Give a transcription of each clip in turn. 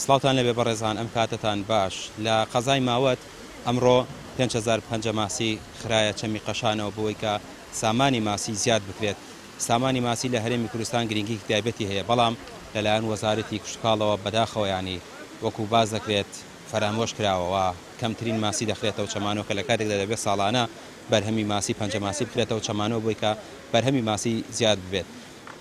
سڵاوتان لێبێ بەڕێزان ئەم کاتەتان باش لە قەزای ماوەت ئەمڕۆ 5000 پەنجە ماسی خرایە چەمی قەشانەوە بۆی کە سامانی ماسی زیاد بکرێت سامانی ماسی لە هەرێمی کوردستان گرنگیکی تایبەتی هەیە بەڵام لەلایەن وەزارەتی کشتوکاڵەوە بەداخەوە یانی وەکو باس دەکرێت فەرامۆش کراوە و کەمترین ماسی دەخرێتەوە چەمانەوە کە لە کاتێکدا دەبێت ساڵانە بەرهەمی ماسی پەنجە ماسی بخرێتەوە چەمانەوە بۆی کە بەرهەمی ماسی زیاد ببێت.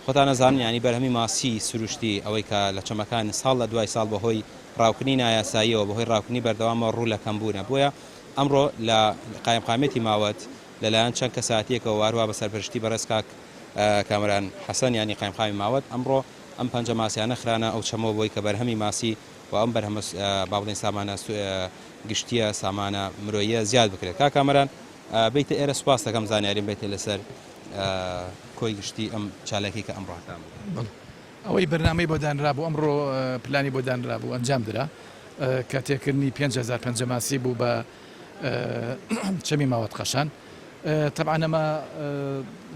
خۆتان ئەزانن یانی بەرهەمی ماسی سروشتی ئەوەی کە لە چەمەکان ساڵ لە دوای ساڵ بەهۆی ڕاوکردنی نایاساییەوە بەهۆی ڕاوکردنی بەردەوامەوە ڕوو لە کەمبوونە بۆیە ئەمڕۆ لە قایمقامیەتی ماوەت لەلایەن چەند کەساتیەکەوە واروا بە سەرپەرشتی بەڕێز کاک کامەران حەسەن یانی قایمقامی ماوەت ئەمڕۆ ئەم پەنجە ماسیانە خرانە ئەو چەمەوە بۆی کە بەرهەمی ماسی و ئەم بەرهەمە با بڵێین سامانە گشتیە سامانە مرۆییە زیاد بکرێت کاک کامەران بیتە ئێرە سوپاس دەکەم زانیاریم بیتێ لەسەر کۆی گشتی ئەم چالاکی کە ئەمڕۆ هەتا ئەوەی بەرنامەی بۆ دانرابوو ئەمڕۆ پلانی بۆ دانرابوو ئەنجام درا کە تێکردنی 5000 پەنجەماسی بوو بە چەمی ماوەت قەشان تەبعەن ئەمە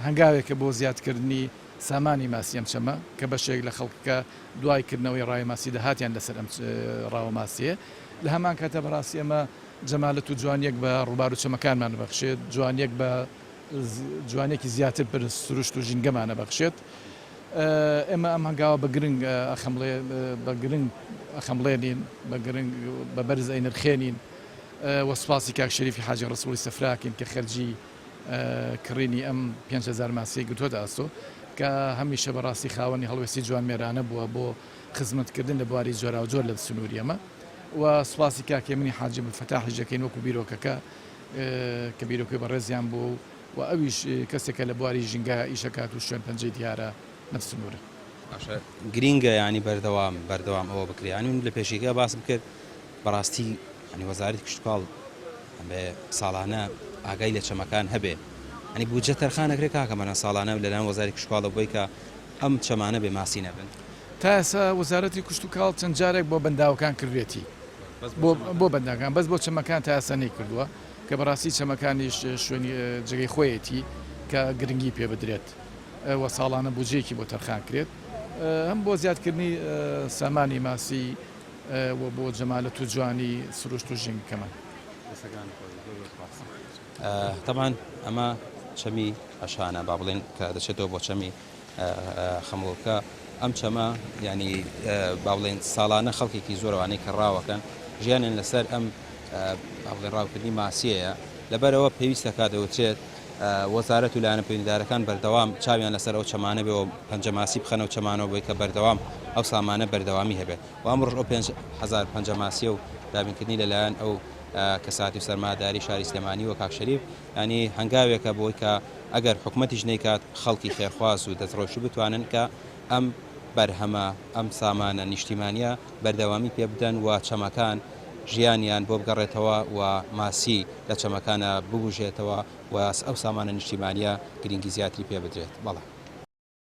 هەنگاوێکە بۆ زیادکردنی سامانی ماسی ئەم چەمە کە بەشێک لە خەڵکەکە دوای کردنەوەی ڕاوی ماسی دەهاتیان لەسەر ئەم ڕاوە ماسییە لە هەمان کاتە بەڕاستی ئەمە جەمالەت و جوانیەک بە ڕووبار و چەمەکانمان بەخشێت جوانیەک بە جوانیەکی زیاتر بر سروشت و ژینگەمانە بەخشێت ئێمە ئەم هەنگاوە بە گرنگ ئەخەمڵێ بە گرنگ ئەخەمڵێنین بە گرنگ بە بەرز ئەینرخێنین و سوپاسی کاک شەریفی حاجی ڕەسوڵی سەفراکەین کە خەرجی کڕینی ئەم 5000 ماسیەی گرتووەتە ئەستۆ کە هەمیشە بەڕاستی خاوەنی هەڵوێستی جوانمێرانە بووە بۆ خزمەتکردن لە بواری جۆراوجۆر لە سنووری ئەمە و سوپاسی کاک هێمنی حاجی عەبدولفەتاحیش دەکەین وەکو بیرۆکەکە کە بیرۆکەی بەڕێزیان بووە و ئەویش کەسێکە لە بواری ژینگە ئیشەکات و شوێن پەنجەی دیارە لەم سنوورە. باشە گرینگە یانی بەردەوام بەردەوام ئەوە بکرێ یانی من لە پێشیکە باسم کرد بەڕاستی یانی وەزارەتی کشتوکاڵ ئەبێ ساڵانە ئاگای لە چەمەکان هەبێ ئەنی بودجە تەرخان ئەکرێ کاکە مەنا ساڵانە لەلایەن وەزاری کشتوکاڵەوە بۆی کە ئەم چەمانە بێ ماسی نەبن. تا ئێستا وەزارەتی کشتوکاڵ چەند جارێک بۆ بەنداوەکان کردوێتی بۆ بەنداکان بەس بۆ چەمەکان تا ئێستا نەیکردووە کە بەڕاستی چەمەکانیش شوێنی جێگەی خۆیەتی کە گرنگی پێ بدرێت و ساڵانە بودجەیەکی بۆ تەرخان کرێت هەم بۆ زیادکردنی سامانی ماسی و بۆ جەمالەت و جوانی سروشت و ژینگەکەمان. دەستەکانت خۆش بێت زۆر زۆر سوپاس. تەبعەن ئەمە چەمی قەشانە با بڵێین کە دەچێتەوە بۆ چەمی خەمڵکە ئەم چەمە ینی با بڵێن ساڵانە خەڵکێکی زۆرەوانەی کە ڕاوەکەن ژیانیان لەسەر ئەم با بڵێن ڕاوکردنی ماسیەیە لەبەرەوە پێویستە کا دەوترێت وەزارەت و لایەنە پەیوەندیدارەکان بەردەوام چاویان لەسەر ئەو چەمانە بێ و پەنجە ماسی بخەنەوە چەمانەوە بۆی کە بەردەوام ئەو سامانە بەردەوامی هەبێت و ئەمڕۆش ئەو 5000 پەنجە ماسیە و دابینکردنی لەلایەن ئەو کەساتی و سەرمایەداری شاری سلێمانی و کاک شەریف ینی هەنگاوێکە بۆی کە ئەگەر حکومەتیش نەیکات خەڵکی خێرخواز و دەستڕۆیشتوو بتوانن کە ئەم بەرهەمە، ئەم سامانە نیشتیمانییە بەردەوامی پێ بدەن و چەمەکان ژیانیان بۆ بگەڕێتەوە و ماسی لە چەمەکانا ببوژێتەوە و ئەو سامانە نیشتیمانییە گرینگی زیاتری پێ بدرێت. بەڵێ.